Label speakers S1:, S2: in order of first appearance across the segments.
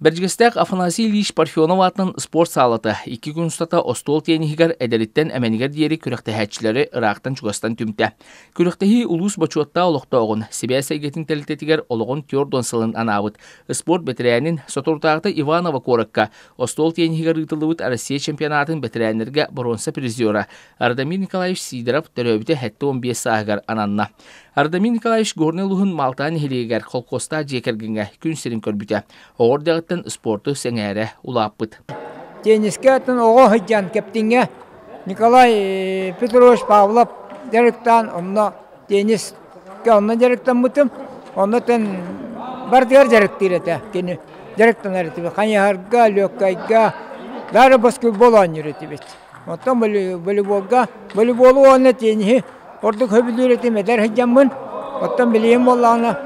S1: Бэрдьигэстээх Афанасий Ильич Парфенов аатынан спорт саалата икки күн устата остуол тиэниһигэр эдэриттэн эмэнигэр диэри күрэхтэһээччилэри ыраахтан-чугастан түмтэ. Күрэхтэһии улуус бочуоттаах олохтооҕун, сибээс эйгэтин тэрилтэтигэр олоҕун 40 сылын анаабыт спорт бэтэрээнин, соторутааҕыта Иваново куоракка остуол тиэниһигэр ыытыллыбыт Россия чемпионатын бэтэрээннэргэ боруонса призера Радомир Николаевич Сидоров төрөөбүтэ 75 сааһыгар ананна. Ардамир Николаевич Горнай улууһун Маалтаа нэһилиэгэр холкуостаах дьиэ кэргэҥҥэ күн сирин көрбүтэ. Оҕо эрдэҕиттэн спорту сэҥээрэ улааппыт.
S2: Теннискэ атын оҕо сылдьан Кэптиҥҥэ Николай Петрович Павлов дьарыктаан онно теннискэ онно дьарыктаммытым. Оннотон барытыгар дьарыктыыр этэ кини. Дьарыктанар этибит. Хайыһарга, легкайга, даже баскетбол оонньуур этибит. Оттон волейболга, волейболу уонна тенниһи ордук сөбүлүүр этим эдэр сылдьаммын. Оттон билигин буоллаҕына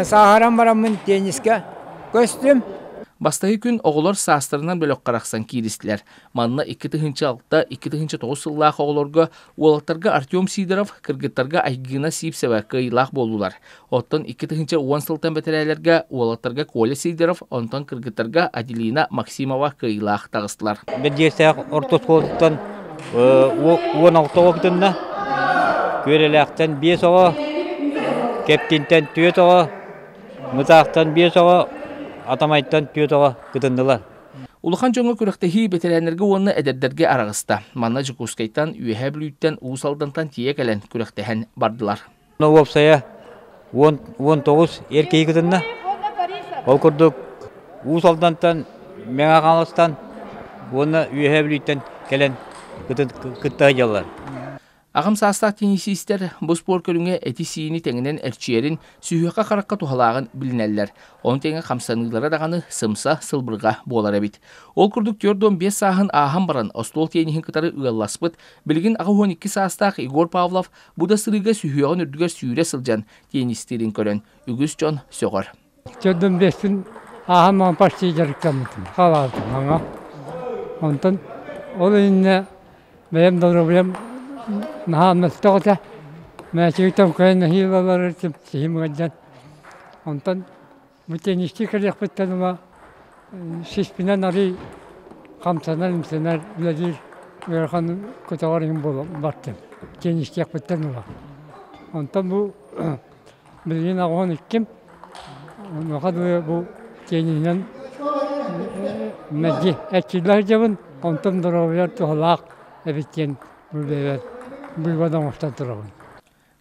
S2: сааһыран бараммын теннискэ көстүм.
S1: Бастакы күн оҕолор саастарынан бөлөххө арахсан кииристилэр. Манна 2006, 2009 сыллаах оҕолорго уолаттарга Артем Сидоров, кыргыттарга Айгына Сивцева кыайыылаах буоллулар. Оттон 2010 сылтан бэтэрээлэргэ уолаттарга Коля Сидоров, онтон кыргыттарга Аделина Максимова кыайыылаах таҕыстылар.
S3: Бэрдиэстээх орто оскуолатыттан 16 оҕо кытынна. Күөрэлээхтэн 5 оҕо, Кэптинтэн 4 оҕо, Мытаахтан 5 оҕо, Атамайтан 4 оҕо кытыннылар.
S1: Улахан дьоҥҥо күрэхтэһии бэтэрээннэргэ уонна эдэрдэргэ араҕыста. Манна Дьокуускайтан, Үөһээ Бүлүүттэн, Уус Алдантан тиийэ кэлэн күрэхтэһэн бардылар.
S3: Уопсайа 19 эр киһи кытынна. Ол курдук Уус Алдантан, Мэҥэ Хаҥаластан уонна Үөһээ Бүлүүттэн кэлэн кытта сылдьаллар.
S1: Аҕам саастаах теннисистэр бу спорт көрүҥэ эти-сиини тэҥинэн эрчийэрин, сүһүөххэ-харахха туһалааҕын билинэллэр. Ону тэҥэ хамсаныылара даҕаны сымса, сылбырҕа буолар эбит. Ол курдук 45 сааһын ааһан баран остуол тенниһин кытары ыалласпыт, билигин 82 саастаах Егор Павлов бу да сырыыга сүһүөҕүн үрдүгэр сүүрэ сылдьан теннистиирин көрөн үгүс дьон сөҕөр.
S4: Төрдүн бэспин ааһан маҕан почти дьарыктаммытым, халаабытым аҥа. Онтон ол иннинэ бэйэм доруобуйам наһаа мөлтөх этэ. Мээчиги төҥкөйөн нэһиилэ олорор этим, сиһим ыалдьан. Онтон бу теннистии кэлиэхпиттэн ыла сиспинэн арыый хамсанар-имсэнэр, үлэлиир ыарахан көтөҕөр иһин буолан бардым. Теннистиэхпиттэн ыла. Онтон бу билигин аҕыһын икким онуоха дылы бу тенниһинэн мэлдьи эрчиллэ сылдьабын. Онтон доруобуйар туһалаах эбит диэн бу бэйэбэр быыбар оҥостон турабын.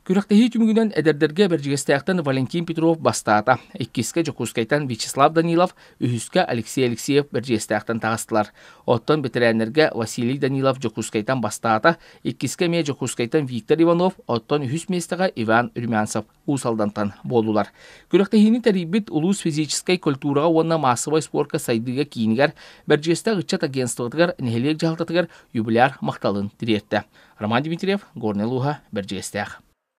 S1: Күрэхтэһии түмүгүнэн эдэрдэргэ Бэрдьигэстээхтэн Валентин Петров бастаата, иккискэ Дьокуускайтан Вячеслав Данилов, үһүскэ Алексей Алексеев Бэрдьигэстээхтэн таҕыстылар. Оттон бэтэрээннэргэ Василий Данилов Дьокуускайтан бастаата, иккискэ эмиэ Дьокуускайтан Виктор Иванов, оттон үһүс миэстэҕэ Иван Румянцев Уус Алдантан буоллулар. Күрэхтэһиини тэрийбит улуус физическэй культураҕа уонна маассабай спорка сайдыыга киинигэр Бэрдьигэстээх ыччат агентствотыгар нэһилиэк дьаһалтатыгар юбиляр махталын тириэртэ. Роман Дмитриев, Горнай улууһа, Бэрдьигэстээх.